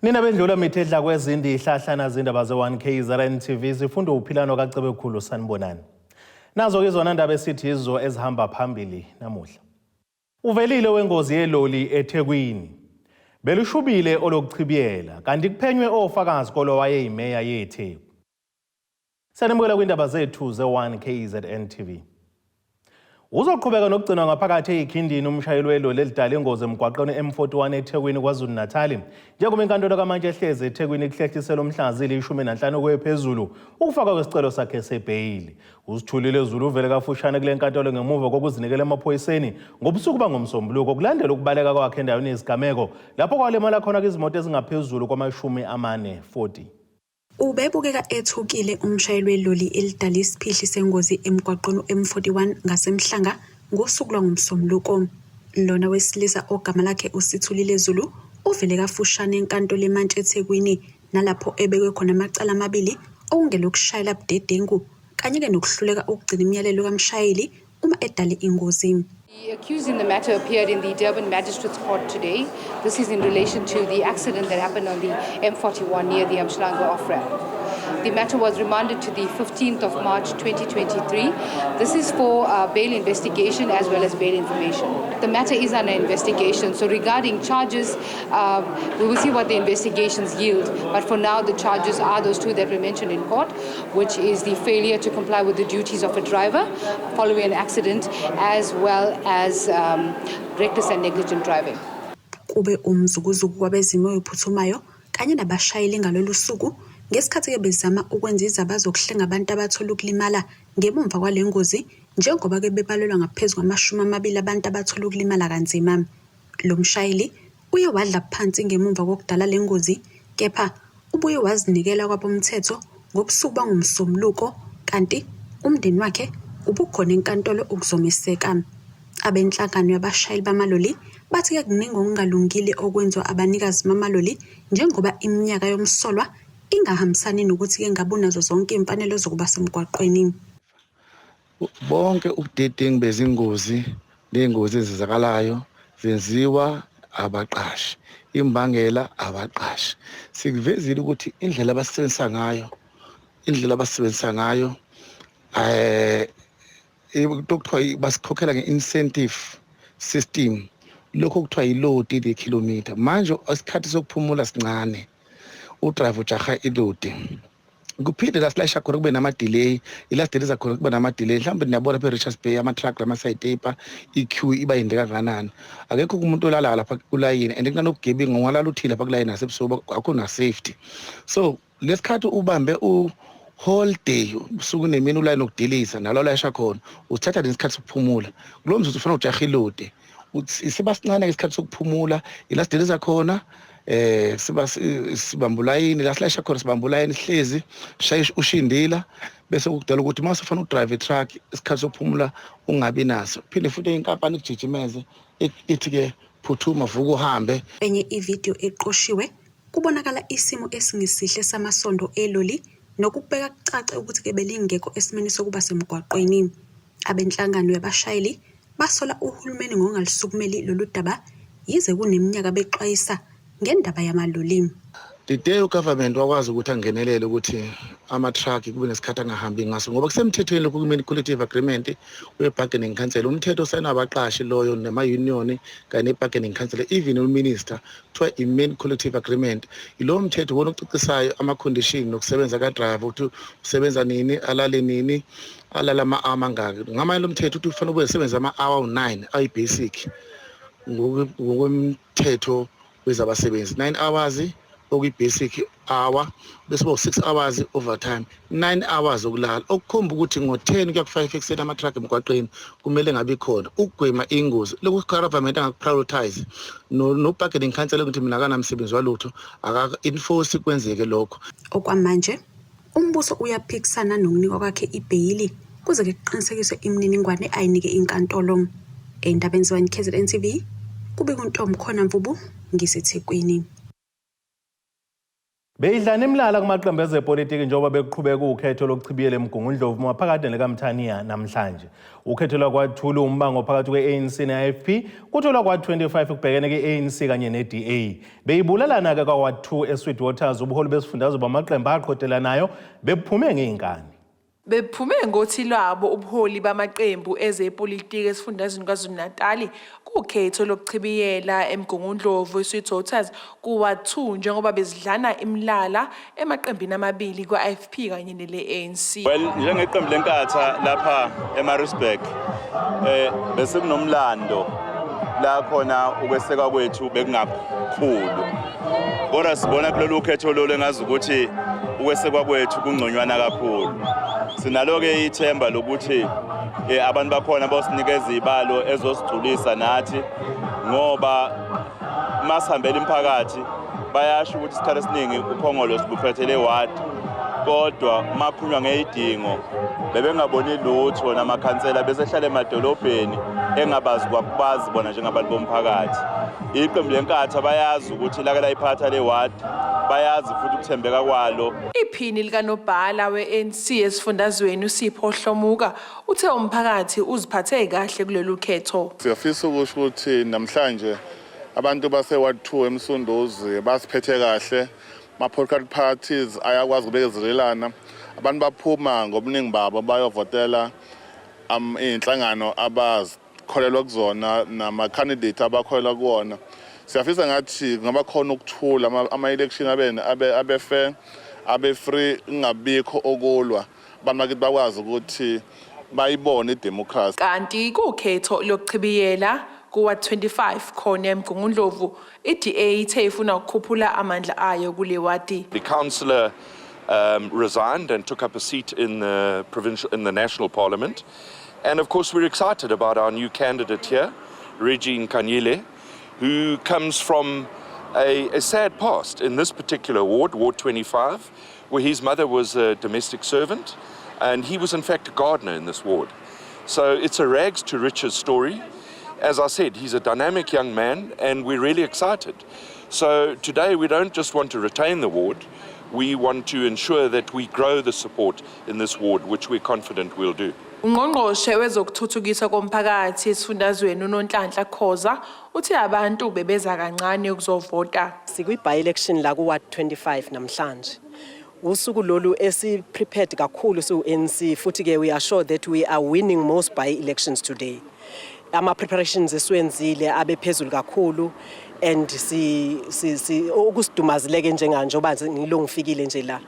Nina bendlula mithi edla kwezindi ihlahlana zindaba ze-1 KZN TV zifunda uphilano kaCebekhulu sanibonani. Nazo-ke izona ndaba esithi yizo ezihamba phambili namuhla. Uvelile wengozi yeloli eThekwini. Belushubile olokuchibiyela kanti kuphenywe ofakazi kolo wayeyimeya yeTheku. Siyanimukela kwindaba zethu ze-1 KZN TV. Uzoqhubeka nokugcinwa ngaphakathi eyikhindini umshayeli weloli elidala ingozi emgwaqweni M41 eThekwini KwaZulu-Natal. Njengoba inkantolo kamantshi ehlezi eThekwini ikuhlehlisela umhla zili-15 kwephezulu ukufakwa kwesicelo sakhe sebheyili. Usithulile Zulu uvele kafushane kule nkantolo ngemuva kokuzinikela emaphoyiseni ngobusuku bangoMsombuluko kulandela ukubaleka kwakhe endaweni yesigameko lapho kwalimala khona izimoto ezingaphezulu kwamashumi amane 40. Ubebukeka ethukile umshayeli weloli elidale isiphihli sengozi emgwaqweni u-M41 ngaseMhlanga ngosuku lwangoMsombuluko. Lona wesilisa ogama lakhe uSithulile Zulu uvele kafushane enkantolo eMantshi eThekwini nalapho ebekwe khona amacala amabili okungelokushayela budedengu kanye-ke nokuhluleka ukugcina imiyalelo kamshayeli uma edale ingozi. The accused in the matter appeared in the Durban Magistrates Court today. This is in relation to the accident that happened on the M41 near the Umhlanga off-ramp. The matter was remanded to the 15th of March 2023. This is for bail investigation as well as bail information. The matter is under investigation, so regarding charges, we will see what the investigations yield. But for now, the charges are those two that were mentioned in court, which is the failure to comply with the duties of a driver following an accident, as well as reckless and negligent driving. Kube umzukuzuku kwabezimo eziphuthumayo kanye nabashayeli ngalolu suku ngesikhathi-ke bezama ukwenza izaba zokuhlenga abantu abathola ukulimala ngemumva kwale ngozi njengoba-ke bebalelwa ngaphezu kwamashumi amabili abantu abathola ukulimala kanzima. Lo mshayeli uye wadla phansi ngemumva kokudala le ngozi kepha ubuye wazinikela kwabomthetho ngobusuku bangoMsombuluko kanti umndeni wakhe ubukhona enkantolo ukuzomeseka. Abenhlangano yabashayeli bamaloli bathi-ke kuningi okungalungile okwenziwa abanikazi bamaloli njengoba iminyaka yomsolwa ingahambisani nokuthi-ke ngabe unazo zonke iy'mfanelo zokuba semgwaqweni. Bonke ubudedengu bezingozi ney'ngozi ezenzakalayo zenziwa abaqashi, imbangela abaqashi. Sikuvezile ukuthi indlela abasebenzisa ngayo, indlela abasebenzisa ngayo into okuthiwa basikhokhela nge-incentive system, lokho kuthiwa yilodi lekhilomitha. Manje isikhathi sokuphumula sincane, udriver ujaha ilodi, kuphinde la silayisha khona kube nama-delay, ila sideliza khona kube nama-delay. Mhlawumbe niyabona lapha e-Richards Bay ama-truck lama-side i-queue iba yinde kangakanani. Akekho umuntu olala lapha kulayini and kunanobugebengu, ungalala uthile lapha kulayini nasebusuku, akukho na-safety. So lesikhathi ubambe u-whole day, usuku nemini, ulayini okudiliza nalo layisha khona, uthatha nesikhathi sokuphumula. Kulo mzuzu ufuna ujaha ilodi, siba sincane isikhathi sokuphumula. Ila sideliza khona siba sibamba ulayini, la silayisha khona sibamba ulayini, sihlezi shaya ushindila, bese kudala ukuthi uma usufuna udrive i-truck isikhathi sokuphumula ungabi naso. Phinde futhi inkampani ikujijimeze, ithi-ke phuthuma, vuka uhambe. Enye ividiyo eqoshiwe kubonakala isimo esingesihle samasondo eloli nokubeka kucace ukuthi-ke belingekho esimeni sokuba semgwaqweni. Abenhlangano yabashayeli basola uhulumeni ngokungalisukumeli lolu daba yize kuneminyaka bexwayisa ngendaba yamaloli. The day ugovernment wakwazi ukuthi angenelele ukuthi ama-truck kube nesikhathi angahambi ngaso, ngoba kusemthethweni lokhu kuma-collective agreement we-bargaining council, umthetho osayinwa abaqashi loyo nema-union kanye ne-bargaining council, even uminister, kuthiwa i-main collective agreement. Yilowo mthetho wona ocicisayo ama-condition nokusebenza ka-driver, ukuthi usebenza nini, alale nini, alala ama-hour amangaki. Ngamanye lo mthetho uthi kufanele ube sebenza ama-hour awu-9 ayi-basic ngokwemthetho wezabasebenzi, 9 hours okuyi-basic hour, bese kuba u-6 hours overtime, 9 hours okulala, okukhomba ukuthi ngo-10 kuya ku-5 ekuseni ama-truck emgwaqeni kumele ngabe khona ukugwema ingozi. Lokhu government angakuprioritize no-bargaining council ukuthi mina akanamsebenzi walutho, aka-enforce kwenzeke lokho. Okwamanje umbuso uyaphikisana nokunikwa kwakhe ibheyili kuze-ke kuqinisekiswe imininingwane ayinike inkantolo. Ey'ndabeni ze-1 KZN TV, kubika uNtombi Khona Mvubu ngiseThekwini. Beyidlana imilala kumaqembu ezepolitiki njengoba bekuqhubeka ukhetho lokuchibiyela eMgungundlovu maphakathi nelikaMthaniya namhlanje. Ukhetho lwakwaThulu umbango phakathi kwe-ANC ne-IFP kutholwa kwa-25 kubhekene ke-ANC kanye ne-DA. Beyibulalana-ke kwa-2 eSweetwaters ubuholi besifundazwe bamaqembu aqhodelanayo bephume ngey'nkani. Bephume ngothi lwabo ubuholi bamaqembu ezepolitiki esifundazweni KwaZulu-Natali kukhetho lokuchibiyela eMgungundlovu eSweetwaters kuWard 2 njengoba bezidlana imilala emaqembini amabili kwa-IFP kanye nele-ANC. Well, njengeqembu leNkatha lapha eMaritzburg bese kunomlando la khona ukweseka kwethu bekungakhulu. Kodwa sibona kulolu khetho lolu engazi ukuthi ukwesekwa kwethu kungconywana kakhulu. Sinalo-ke ithemba lokuthi abantu bakhona bosinikeza izibalo ezosigculisa nathi, ngoba masihambela imphakathi bayasho ukuthi isikhathi esiningi uPhongolo sibuphethele ewadi, kodwa makhulunywa ngey'dingo bebengaboni lutho, namakhansela besehlala emadolobheni engabazi kwakubazi bona njengabantu bomphakathi. Iqembu leNkatha bayazi ukuthi lake layiphatha le wadi, bayazi futhi ukuthembeka kwalo. Iphini likanobhala we-ANC esifundazweni uSipho Hlomuka uthe umphakathi uziphathe kahle kulolu khetho. Siyafisa ukusho ukuthi namhlanje abantu base-Ward 2 eMsunduzi basiphethe kahle. Ma-political parties ayakwazi ukubekezelelana. Abantu baphuma ngobuningi babo bayovotela iy'nhlangano abazikholelwa kuzona nama-candidate abakholelwa kuwona. Siyafisa ngathi kungaba khona ukuthula, ama-election abe fair, abe free, kungabikho okulwa. Abantu bakithi bakwazi ukuthi bayibone idemocracy. Kanti kukhetho lokuchibiyela kuWard 25 khona eMgungundlovu, i-DA ithe ifuna ukukhuphula amandla ayo kule wadi. The councillor resigned and took up a seat in the provincial, in the national parliament. And of course, we're excited about our new candidate here, Regine Kanyile, who comes from a sad past in this particular ward, Ward 25, where his mother was a domestic servant and he was in fact a gardener in this ward. So it's a rags to riches story. As I said, he's a dynamic young man and we're really excited. So today we don't just want to retain the ward, we want to ensure that we grow the support in this ward, which we're confident we'll do. Ungqongqoshe wezokuthuthukiswa komphakathi esifundazweni uNonhlanhla Khoza uthe abantu bebeza kancane ukuzovota. Sikwi-by-election la ku-Ward 25 namhlanje. Usuku lolu esi-prepared kakhulu siwu-ANC, futhi-ke we are sure that we are winning most by-elections today. Ama-preparations esiwenzile abe phezulu kakhulu and si okusidumazileke njenganjengoba ngilo ngifikile nje la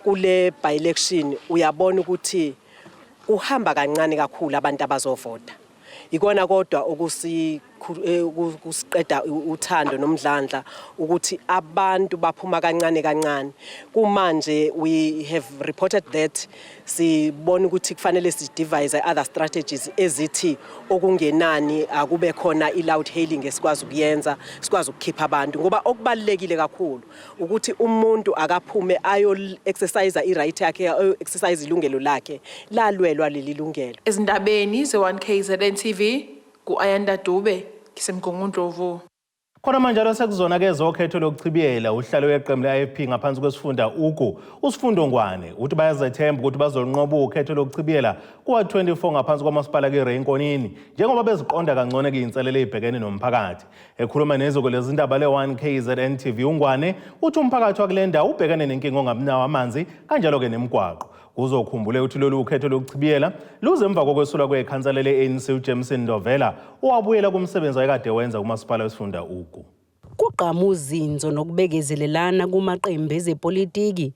kule by-election, uyabona ukuthi kuhamba kancane kakhulu abantu abazovota. Ikona kodwa okusiqeda uthando nomdlandla ukuthi abantu baphuma kancane kancane. Kumanje we have reported that sibona ukuthi kufanele si-devise other strategies ezithi okungenani akube khona i-loud hailing esikwazi ukuyenza, sikwazi ukukhipha abantu, ngoba okubalulekile kakhulu ukuthi umuntu akaphume ayo exercise i-right yakhe, ayo exercise ilungelo lakhe lalwelwa leli lungelo. Ezindabeni ze-1 KZN TV, ku-Ayanda Dube, ngiseMgungundlovu. Khona manjalo sekuzona-ke zokhetho lokuchibiyela, usihlalo weqembu le-IFP ngaphansi kwesifunda Ugu, uSifundo Ngwane, uthi bayazethemba ukuthi bazolunqoba ukhetho lokuchibiyela kuwa-24 ngaphansi kwamasipala ke-Ray Nkonini, njengoba beziqonda kangcono kuyinselelo ey'bhekene nomphakathi. Ekhuluma neziko lezindaba le-1 KZN TV, uNgwane uthi umphakathi wakule ndawo ubhekene nenkinga ongabinawo amanzi kanjalo-ke nemigwaqo. Kuzokhumbule ukuthi lolu ukhetho lokuchibiyela luze emva kokwesulwa kwekhansela le-ANC uJameson Ndovela, owabuyela kumsebenzi wayekade wenza kumasipala wesifunda Ugu. Kugqama uzinzo nokubekezelelana kumaqembu ezepolitiki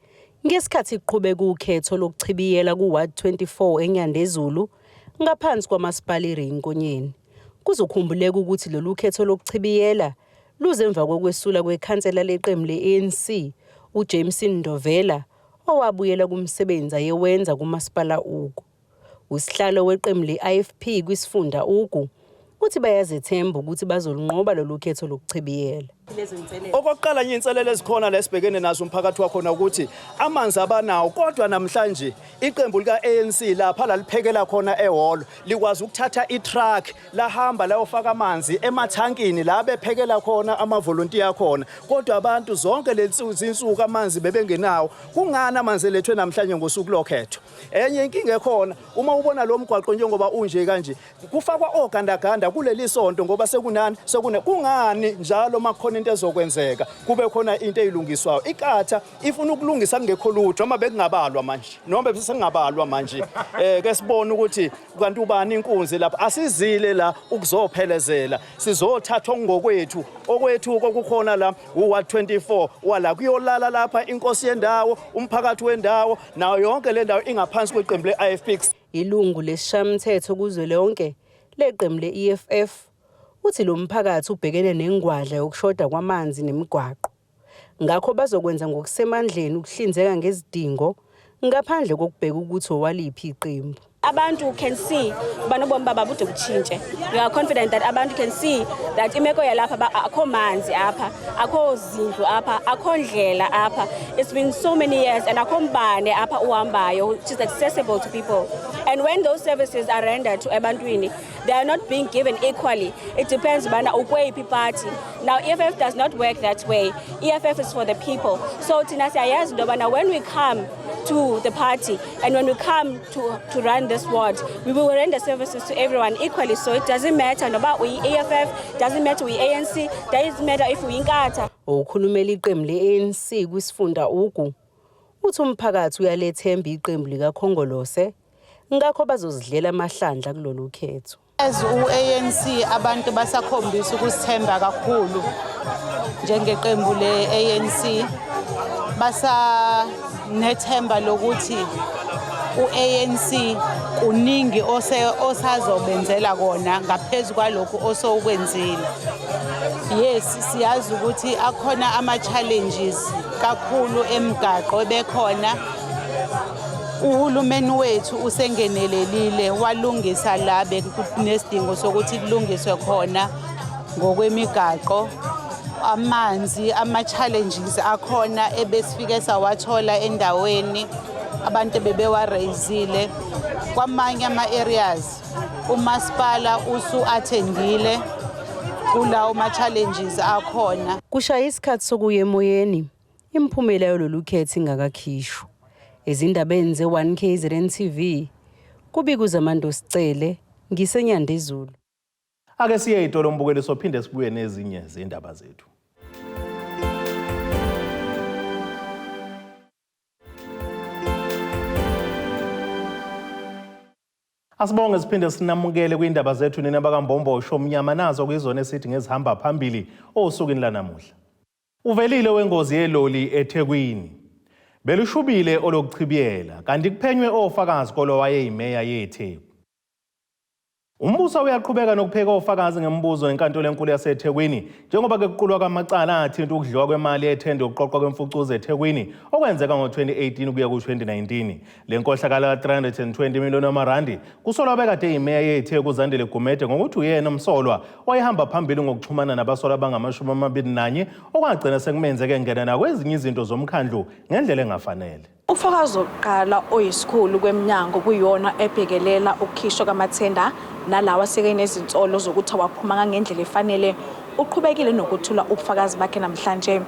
ngesikhathi kuqhubeka ukhetho lokuchibiyela ku-Ward 24 eNyandezulu ngaphansi kwamasipala iRay Nkonyeni. Kuzokhumbuleka ukuthi lolu khetho lokuchibiyela luze emva kokwesula kwekhansela leqembu le-ANC uJameson Ndovela, owabuyela kumsebenzi ayewenza kumasipala Ugu. Usihlalo weqembu le-IFP kwisifunda Ugu uthi bayazethemba ukuthi bazolunqoba lolu khetho lokuchibiyela. Okokuqala nje inselelo ezikhona la esibhekene nazo umphakathi wakhona ukuthi amanzi abanawo, kodwa namhlanje iqembu lika-ANC lapha laliphekela khona ehholo likwazi ukuthatha i-truck lahamba layofaka amanzi emathankini la bephekela khona amavolontiya akhona, kodwa abantu zonke lezi zinsuku amanzi bebengenawo. Kungani amanzi elethwe namhlanje ngosuku lokhetho? Enye inkinga ekhona, uma ubona lo mgwaqo njengoba unje kanje, kufakwa ogandaganda kuleli sonto ngoba sekunani sekune. Kungani njalo makukhona into ezokwenzeka kube khona into eyilungiswayo? Inkatha ifuna ukulungisa kungekho lutho, noma bekungabalwa manje, noma besengabalwa manje, ke sibone ukuthi kanti ubani inkunzi lapha. Asizile la ukuzophelezela, sizothatha okungokwethu. Okwethu kokukhona la uward 24 wala kuyolala lapha inkosi yendawo, umphakathi wendawo, nayo yonke le ndawo ingaphansi kweqembu le-IFP. Ilungu lesishayamthetho kuzwelonke leqembu le-EFF uthi lo mphakathi ubhekene nengwadla yokushoda kwamanzi nemigwaqo. Ngakho bazokwenza ngokusemandleni ukuhlinzeka ngezidingo ngaphandle kokubheka ukuthi owaliphi iqembu. Abantu can see ubana ubomi babo bude butshintshe. We are confident that abantu can see that imeko yalapha, akho manzi apha, akho zindlu apha, akho ndlela apha. It's been so many years, and akho mbane apha uhambayo, which is accessible to people. And when those services are rendered to ebantwini, they are not being given equally. It depends ubana ukweyiphi party. Now, EFF does not work that way. EFF is for the people. So thina siyayazi into yobana when we come to the party and when we come to run this ward, we will render services to everyone equally. So it doesn't matter noba uyi-EFF, doesn't matter uyi-ANC, doesn't matter if uyinkatha. Okhulumela iqembu le-ANC kwisifunda Ugu uthi umphakathi uyalethemba iqembu likaKhongolose, ngakho bazozidlela amahlandla kulolu khetho. As u-ANC, abantu basakhombisa ukusithemba kakhulu njengeqembu le-ANC. Basanethemba lokuthi u-ANC kuningi osazobenzela kona ngaphezu kwalokhu osowukwenzile. Yes, siyazi ukuthi akhona ama-challenges kakhulu emigaqo ebekhona. Uhulumeni wethu usengenelelile, walungisa la bekunesidingo sokuthi kulungiswe khona ngokwemigaqo. Amanzi, ama-challenges akhona ebesifike sawathola endaweni, abantu bebewa-raise-ile kwamanye ama-areas, umasipala usu-attendile kulawo ma-challenges akhona. Kushaya isikhathi sokuya emoyeni, imiphumela yololu khetho ingakakhishwa. Ezindabeni ze-1 KZN TV, kubika uZamando Sicele, ngiseNyandezulu. Ake siye itolo mbukeli, sophinde sibuye nezinye zindaba zethu. Asibonge siphinde sinamukele kwindaba zethu nina bakaMbombosho omnyama, nazo kuyizona esithi ngezihamba phambili osukwini lanamuhla. Uvelile wengozi yeloli eThekwini. Belushubile olokuchibiyela kanti kuphenywe ofakazi kolo wayeyimeya yeTheku. Umbuso uyaqhubeka nokupheka ofakazi ngemibuzo enkantolo enkulu yaseThekwini njengoba ke kuqulwa kwamacala athinta ukudliwa kwemali ethende yokuqoqwa kwemfucuza eThekwini okwenzeka ngo-2018 kuya ku-2019. Le nkohlakalo ka-320 million wamarandi kusolwa bekade imeya yeTheku uZandile Gumede ngokuthi uyena umsolwa wayehamba phambili ngokuxhumana nabasolwa abangama-21, okwagcina sekumenzeke engena nakwezinye izinto zomkhandlu ngendlela engafanele. Ufakazi wokuqala oyisikhulu kweminyango kuyona ebhekelela ukukhishwa kwamathenda nalawa asekenezinsolo zokuthi awaphumanga ngendlela efanele uqhubekile nokuthula ubufakazi bakhe namhlanje.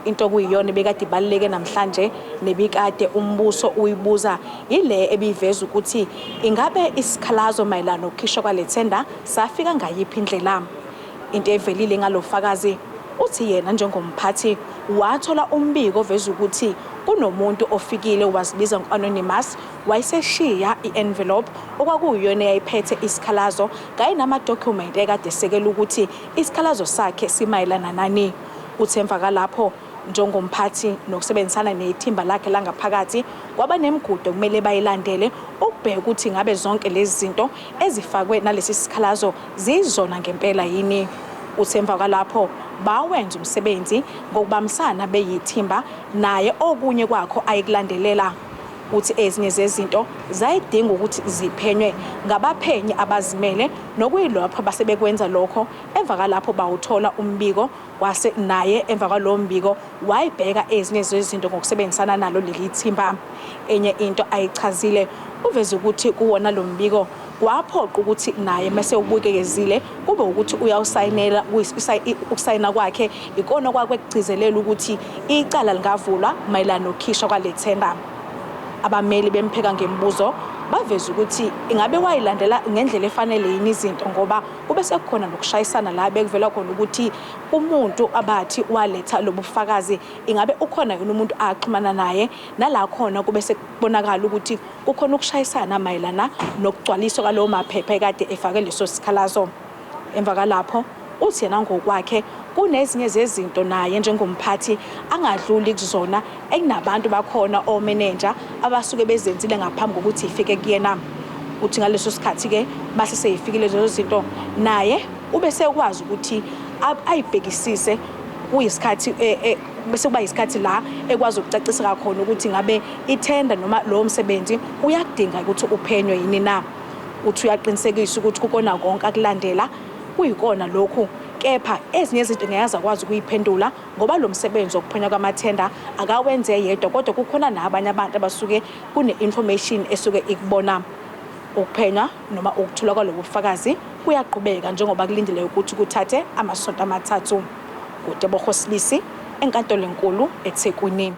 Into okuyiyona ebekade ibaluleke namhlanje nebikade umbuso uyibuza ile ebiveza ukuthi ingabe isikhalazo mayelana nokukhishwa kwale thenda safika ngayiphi indlela. Into evelile ngalo fakazi, uthi yena njengomphathi wathola umbiko oveza ukuthi kunomuntu ofikile wazibiza ngo-anonymous, wayeseshiya i-envelope okwakuyiyona eyayiphethe isikhalazo kanye namadokhumenti ekade esekela ukuthi isikhalazo sakhe simayelana nani. Uthi emva kalapho, njengomphathi nokusebenzisana nethimba lakhe langaphakathi, kwaba nemigudu okumele bayilandele ukubheka ukuthi ngabe zonke lezi zinto ezifakwe nalesi sikhalazo ziyizona ngempela yini. Uthi emva kwalapho bawenza umsebenzi ngokubambisana beyithimba, naye okunye kwakho ayikulandelela. Uthi ezinye zezinto zayidinga ukuthi ziphenywe ngabaphenyi abazimele, nokuyilapho basebekwenza lokho. Emva kwalapho bawuthola umbiko, wase naye emva kwalowo mbiko wayibheka ezinye zezinto ngokusebenzisana nalo leli thimba. Enye into ayichazile, uveze ukuthi kuwona lo mbiko kwaphoqa ukuthi naye mese ubukekezile kube ukuthi uyawusayinela. Ukusayina kwakhe ikona kwakwekugcizelela ukuthi icala lingavulwa mayelana nokukhishwa kwale thenda. Abameli bempheka ngemibuzo, baveza ukuthi ingabe wayilandela ngendlela efanele yini izinto, ngoba kube sekukhona nokushayisana la bekuvela khona ukuthi umuntu abathi waletha lobu bufakazi, ingabe ukhona yini umuntu axhumana naye, nala khona kube sekubonakala ukuthi kukhona ukushayisana mayelana nokugcwaliswa kwalowo maphepha ekade efake leso sikhalazo. Emva kwalapho uthi yena ngokwakhe kunezinye zezinto naye njengomphathi angadluli kuzona, ekunabantu bakhona omenenja abasuke bezenzile ngaphambi kokuthi ifike kuyena. Uthi ngaleso sikhathi-ke base seyifikile lezo zinto, naye ube sekwazi ukuthi ayibhekisise, kuyisikhathi bese kuba isikhathi la ekwazi ukucacisa kakhona ukuthi ngabe ithenda noma lowo msebenzi uyakudinga ukuthi uphenywe yini na. Uthi uyaqinisekisa ukuthi kukona konke akulandela kuyikona lokhu, kepha ezinye izinto ngeke azakwazi ukuyiphendula ngoba lo msebenzi wokuphenywa kwamathenda akawenze yedwa, kodwa kukhona nabanye abantu abasuke kune-information esuke ikubona. Ukuphenywa noma ukuthulwa kwalobu bufakazi kuyaqhubeka, njengoba kulindeleke ukuthi kuthathe amasonto 3. UTebogo Sibisi, enkantolo enkulu eThekwini.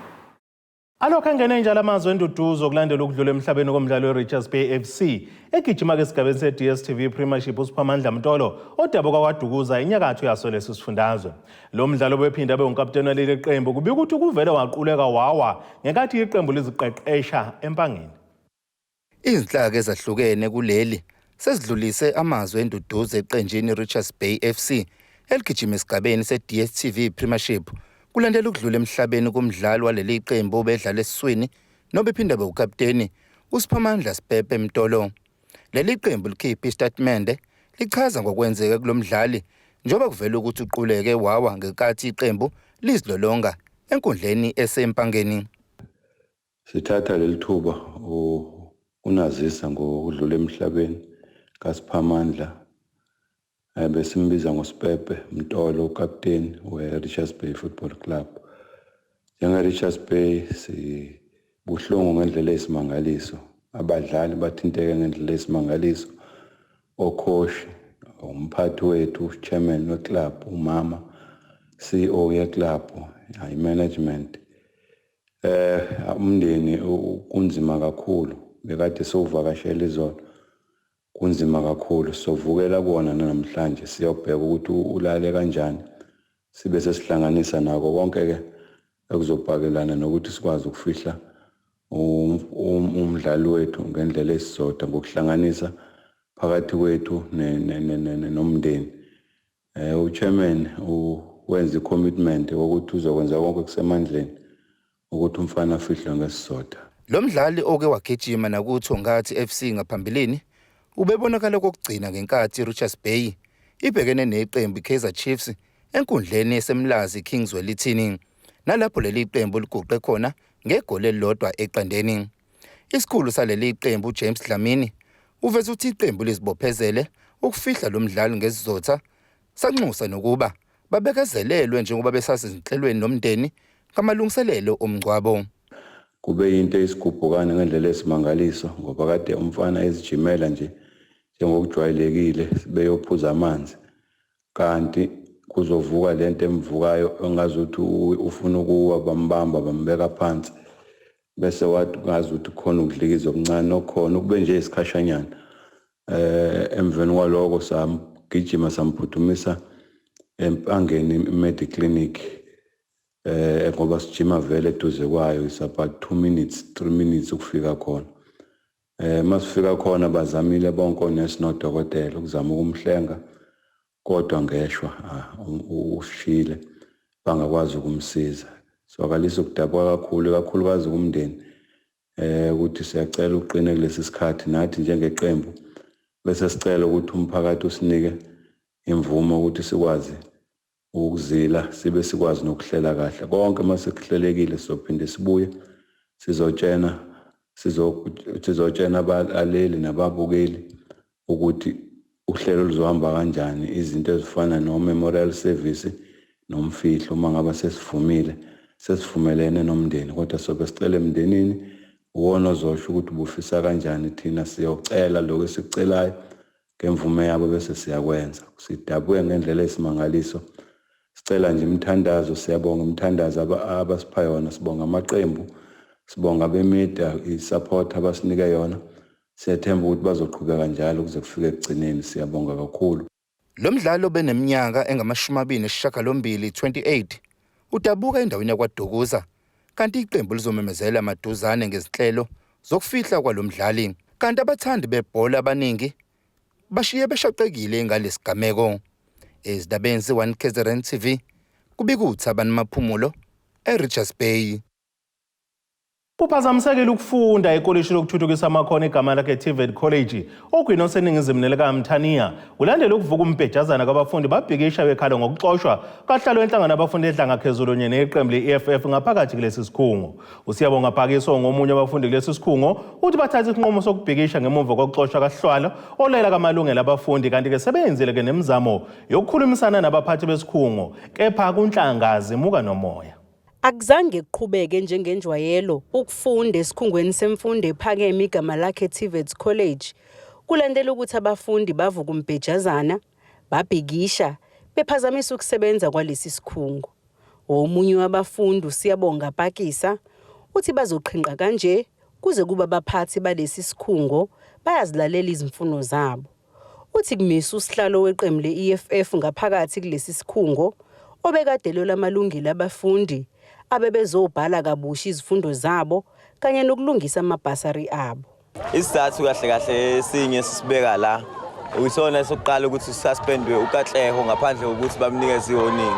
Alokhu angene njalo amazwi enduduzo kulandela ukudlula emhlabeni komdlali we-Richards Bay FC egijima-ke esigabeni se-DStv Premiership, uSiphamandla Mtolo, odabuka kwaDukuza, inyakatho yaso lesi sifundazwe. Lo mdlalo obephinda abe unkaputeni waleli qembu kubika ukuthi kuvele waquleka wawa ngenkathi iqembu liziqeqesha eMpangeni. Izinhlaka ezahlukene kuleli sezidlulise amazwi enduduzo eqenjini Richards Bay FC eligijima esigabeni se-DStv Premiership kulandela ukudlula emhlabeni kumdlali waleli qembu obedlala esiswini nobephinda bewukapteni, uSiphamandla Sipepe Mtolo. Leli qembu likhiphe isitatimende lichaza ngokwenzeka kulo mdlali, njengoba kuvela ukuthi uquleke wawa ngenkathi iqembu lizilolonga enkundleni eseMpangeni. Sithatha leli thuba ukunazisa ngokudlula emhlabeni kaSiphamandla, besimbiza ngoSipepe Mtolo, ukapteni we-Richards Bay Football Club. Njenge-Richards Bay sibuhlungu ngendlela eyisimangaliso. Abadlali bathinteke ngendlela eyisimangaliso, o-coach, umphathi wethu, chairman we-club, umama CEO ye-club, i-management, umndeni. Kunzima kakhulu, bekade sowuvakashela izolo. Kunzima kakhulu, sovukela kuwona namhlanje siyobheka ukuthi ulale kanjani, sibe sesihlanganisa nako konke ke ekuzobhakelana nokuthi sikwazi ukufihla umdlali wethu ngendlela esizodwa ngokuhlanganisa phakathi kwethu nomndeni. Uchairman wenza i-commitment wokuthi uzokwenza konke kusemandleni ukuthi umfana afihlwe ngesizotha. Lo mdlali oke wagijima nakuThongathi FC ngaphambilini ubebonakala kokugcina ngenkathi iRichards Bay ibhekene neqembu iKaizer Chiefs enkundleni eseMlazi King Zwelithini, nalapho leli qembu liguqe khona ngegoli 1-0. Isikhulu saleli qembu, James Dlamini, uveze ukuthi iqembu lizibophezele ukufihla lo mdlali ngesizotha, sanxusa nokuba babekezelelwe njengoba besasezinhlelweni nomndeni ngamalungiselelo omngcwabo. Kube yinto eyisigubhukane ngendlela esimangaliso, ngoba kade umfana ezijimela nje njengokujwayelekile beyophuza amanzi, kanti kuzovuka lento emvukayo engazuthi ufuna ukuwa, bambamba bambeka phansi, bese wathi ngazi ukuthi khona ukudlikiza okuncane okukhona ukube nje isikhashanyana. Emveni kwaloko samgijima samphuthumisa eMpangeni Mediclinic, ngoba sijima vele eduze kwayo, is about 2 minutes, 3 minutes ukufika khona. Masifika khona bazamile bonke onesi nodokotela ukuzama ukumhlenga, kodwa ngeshwa ushile, bangakwazi ukumsiza. Siwakalisa ukudabuka kakhulu, kakhulukazi kumndeni, ukuthi siyacela uqine kulesi sikhathi nathi njengeqembu, bese sicela ukuthi umphakathi usinike imvumo ukuthi sikwazi ukuzila, sibe sikwazi nokuhlela kahle konke. Mase kuhlelekile sizophinde sibuye sizotshena. Sizotshena abalaleli nababukeli ukuthi uhlelo luzohamba kanjani, izinto ezifana no-memorial service nomfihlo uma ngabe sesivumile, sesivumelene nomndeni, kodwa sobe sicela emndenini uwona ozosho ukuthi ubufisa kanjani. Thina siyocela lokho esikucelayo ngemvume yabo bese siyakwenza. Sidabuke ngendlela eyisimangaliso, sicela nje imithandazo. Siyabonga imithandazo abasipha yona, sibonga amaqembu, sibonga abemedia i-support abasinike yona. Siyathemba ukuthi bazoqhubeka njalo kuze kufike ekugcineni. Siyabonga kakhulu. Lo mdlali obeneminyaka engama-28, 28, udabuka endaweni yakwaDukuza, kanti iqembu lizomemezela maduzane ngezinhlelo zokufihla kwalo mdlali. Kanti abathandi bebhola abaningi bashiye beshaqekile ngalesigameko. Ezindabeni ze-1 KZN TV, kubika uThabani Maphumulo eRichards Bay. Kuphazamisekile ukufunda ekolishi lokuthuthukisa amakhono igama lakhe TVET College ogwini oseningizimu nelikaMthaniya kulandela ukuvuka umbhejazana kwabafundi babhikisha bekhala ngokuxoshwa kahlalo enhlangano abafundi edlanga phezulu nye neqembu le-EFF ngaphakathi kulesi sikhungo. USiyabonga Phakiso ngomunye wabafundi kulesi sikhungo uthi bathatha isinqumo sokubhikisha ngemuva kokuxoshwa kaHlwalo olayela kamalungelo abafundi, kanti-ke sebeyenzile-ke nemizamo yokukhulumisana nabaphathi besikhungo kepha kunhlanga zimuka nomoya. Akuzange kuqhubeke njengenjwayelo ukufunda esikhungweni semfundo ephakeme igama lakhe TVET College kulandela ukuthi abafundi bavuka umbhejazana babhikisha bephazamisa ukusebenza kwalesi sikhungo. Omunye wabafundi uSiyabonga Pakisa uthi bazoqhinqa kanje kuze kuba abaphathi balesi sikhungo bayazilalela izimfuno zabo. Uthi kumisa usihlalo weqembu le-EFF ngaphakathi kulesi sikhungo obekade elwela amalungelo abafundi abebezobhala kabusha izifundo zabo kanye nokulungisa amabhasari abo. Isizathu kahle kahle esinye sisibeka la uyisona sokuqala ukuthi suspendwe uKatleho ngaphandle kokuthi bamnikeze i-warning.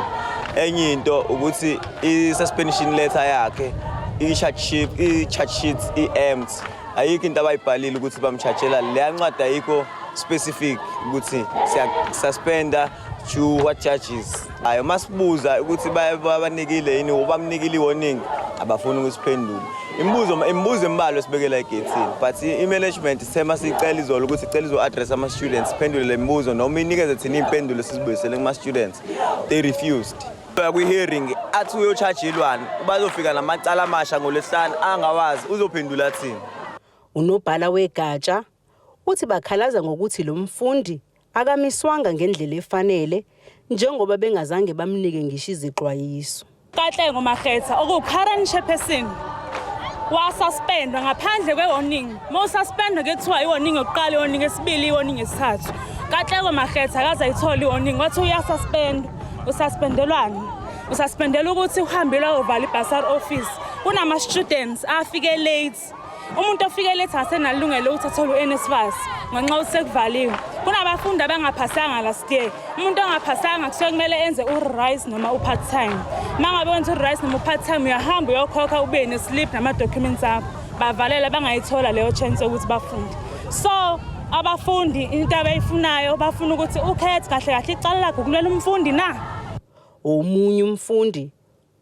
Enye into ukuthi i-suspension letter yakhe, i-charge sheet, i-charge sheet i-empty, ayikho into abayibhalile ukuthi bamchargela. Leya ncwadi ayikho specific ukuthi siya-suspenda to what charges. Hayi, uma sibuza ukuthi babanikile yini, bamnikile i-warning, abafuni ukusiphendula. Imibuzo embalwa esibekela egethini, but i-management sithe masiyicela izolo ukuthi icela izo-address ama-students, siphendule le mibuzo noma inikeze thina iy'mpendulo sizibuyisele kuma-students, they refused. Kwi-hearing athi uyo-charge-elwani, bazofika namacala amasha ngoLwesihlanu angawazi, uzophendula athini? Unobhala wegatsha uthi bakhalaza ngokuthi lo mfundi akamiswanga ngendlela efanele njengoba bengazange bamnike ngisho izixwayiso. Katlego Makgetha okuwu-current chairperson wasuspendwa ngaphandle kwe-warning. Uma ususpendwa kuthiwa i-warning yokuqala, i-warning yesibili, i-warning yesithathu. Katlego Makgetha akaze ayithole i-warning, wathi uyasuspendwa. Ususpendelwani? Ususpendela ukuthi uhambile wayovala i-bursary office. Kunama-students afike late. Umuntu ofike late asenalungelo lokuthi athole u-NSFAS ngenxa yokuthi sekuvaliwe. Kunabafundi abangaphasanga last year. Umuntu ongaphasanga kusuke kumele enze u-rise noma u-part time. Uma ngabe wenza u-rise noma u-part time uyahamba uyokhokha ube ne-slip nama-documents akho. Bavalele bangayithola leyo chance yokuthi bafunde. So abafundi into abayifunayo bafuna ukuthi ukhethe kahle kahle icala lakhe ukulwela umfundi na. Omunye umfundi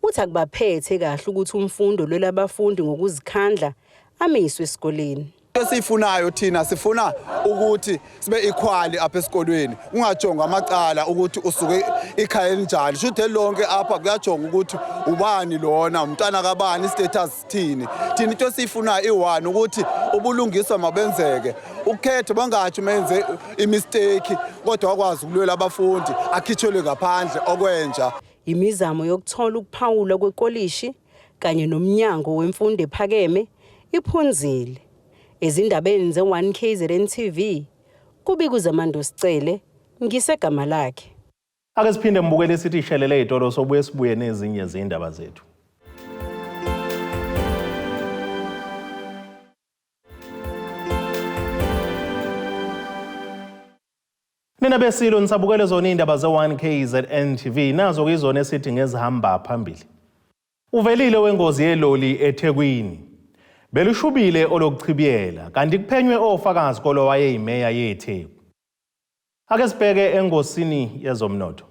uthi akubaphethe kahle ukuthi umfundi olwela abafundi ngokuzikhandla amiswe esikoleni. Esiyifunayo thina, sifuna ukuthi sibe equal apha esikolweni, ungajongwa amacala ukuthi usuke ikhaya elinjani. Shuthi lonke apha kuyajonga ukuthi ubani lona, umntwana kabani, status sithini. Thina into esiyifunayo i-one ukuthi ubulungiswa mabenzeke, ukhetho bangatsho menze imistake kodwa wakwazi ukulwela abafundi, akhitshelwe ngaphandle okwenja. Imizamo yokuthola ukuphawula kwekolishi kanye nomnyango wemfundo ephakeme iphunzile. Ezindabeni ze-1 KZN TV, kubika uZamando Sicele, ngisegama lakhe. Ake siphinde mbukele sithi ishelele ey'tolo, sobuye sibuye nezinye zindaba zethu. Nina besilo nisabukele zona iy'ndaba ze-1 KZN TV, nazo kuyizona esithi ngezihamba phambili. Uvelile wengozi yeloli eThekwini. Belushubile olokuchibiyela kanti kuphenywe ofakazi kolo wayeyimeya yeTheku. Ake sibheke engosini yezomnotho.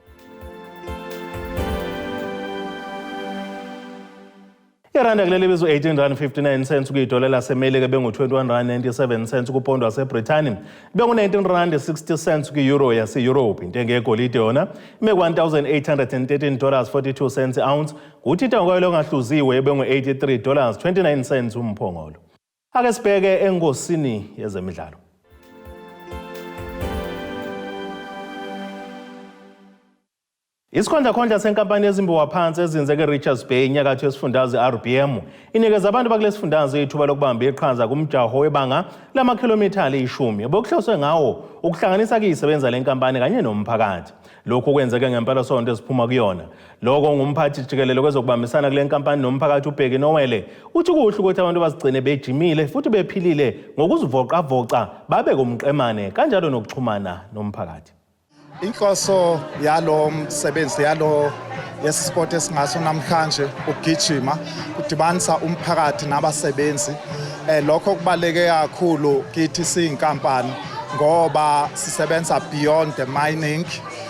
Iranda kuleli bizwe 18 rand 59 cents kuyidola laseMelika bengu-21 rand 97 cents kupondo waseBrithani bengu-19 rand 60 cents kwi-euro yase-Europe. Intengo yegolide yona ime ku-1813 dollars 42 cents ounce kuthi intengo kwayo longahluziwe bengu-83 dollars 29 cents umphongolo. Ake sibheke engosini yezemidlalo. Isikhondlakhondla senkampani ezimbiwa phansi ezinze ke-Richards Bay inyakatho yesifundazwe RBM inikeza abantu bakulesi sifundazwe ithuba lokubamba iqhaza kumjaho webanga lamakhilomitha alishumi obekuhloswe ngawo ukuhlanganisa kuyisebenza le nkampani kanye nomphakathi. Lokhu kwenzeke ngempelasonto esiphuma kuyona. Lokho ngumphathi jikelele kwezokubambisana kule nkampani nomphakathi uBheki Nowele uthi kuhle ukuthi abantu bazigcine bejimile futhi bephilile ngokuzivoqavoca babe kumqemane kanjalo nokuxhumana nomphakathi. Inhloso yalo msebenzi yalo yesisport esingaso namhlanje ukugijima kudibanisa umphakathi nabasebenzi. Lokho kubaleke kakhulu kithi siyinkampani ngoba sisebenza beyond the mining.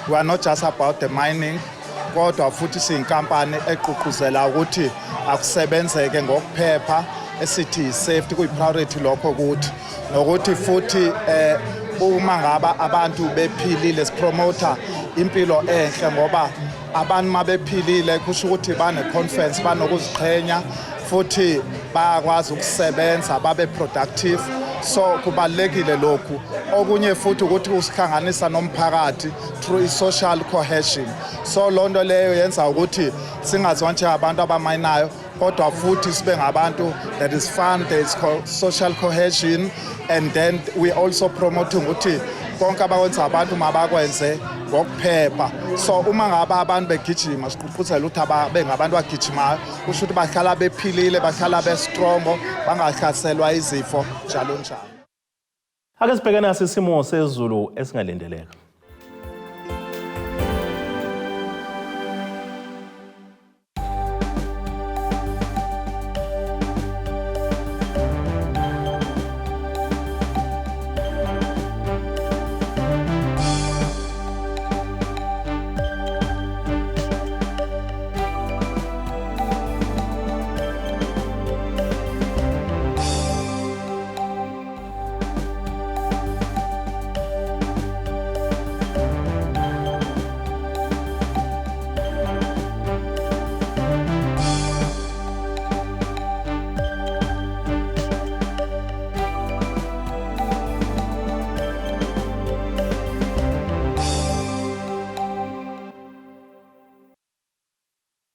We are not just about the mining, kodwa futhi siyinkampani eqhuqhuzela ukuthi akusebenzeke ngokuphepha, esithi safety kuyi-priority lokho kuthi nokuthi futhi uma ngaba abantu bephilile sipromota impilo enhle, ngoba abantu mabephilile kusho ukuthi bane-confidence, banokuziqhenya futhi bayakwazi ukusebenza babe productive. So kubalulekile lokhu. Okunye futhi ukuthi usihlanganisa nomphakathi through i-social cohesion. So loo nto leyo yenza ukuthi singaziwa njengabantu abamayinayo, kodwa futhi sibe ngabantu that is fun, there is social cohesion, and then we also promoting ukuthi konke abakwenza abantu mabakwenze ngokuphepha. So uma ngabe abantu begijima, sigqugquzela ukuthi ababe ngabantu abagijimayo, kusho ukuthi bahlala bephilile, bahlala bestrong, bangahlaselwa izifo njalo njalo. Ake sibheke nasi isimo sezulu esingalindeleka.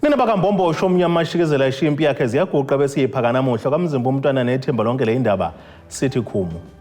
Nina bakaMbombosho omnyama ashikezela ishiya impi yakhe ziyaguqa bese iphaka namuhla kwaMzimba umntwana nethimba lonke le indaba sithi khumu.